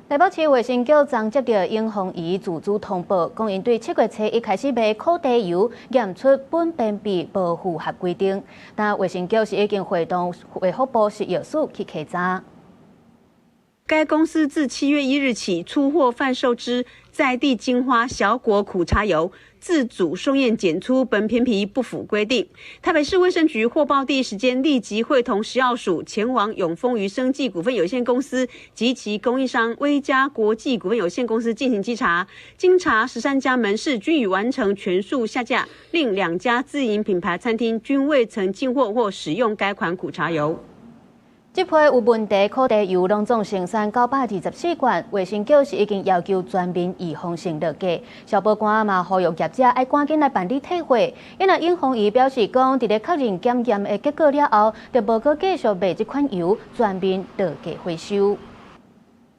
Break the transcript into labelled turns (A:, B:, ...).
A: 台北市衛生局昨接著永豐餘自主通報，講𪜶對7月初一開始賣苦茶油，驗出苯便秘無符合規定。但衛生局是已經會同衛福部食藥署去稽查。
B: 該公司自7月1日起出貨販售之在地金花小果苦茶油，自主送驗檢出苯偏皮不符規定。台北市衛生局獲報第一時間立即會同食藥署前往永豐餘生技股份有限公司及其供應商威嘉國際股份有限公司進行稽查。經查13家門市均已完成全數下架，另2家自營品牌餐廳均未曾進貨或使用該款苦茶油。
A: 這批有問題苦茶油攏總生產924罐，衛生局是已經要求全面預防性落架。消保官嘛呼籲業者愛趕緊來辦理退貨。因為永豐餘表示講，佇咧確認檢驗的結果了後，就無閣繼續賣這款油，全面落架回收。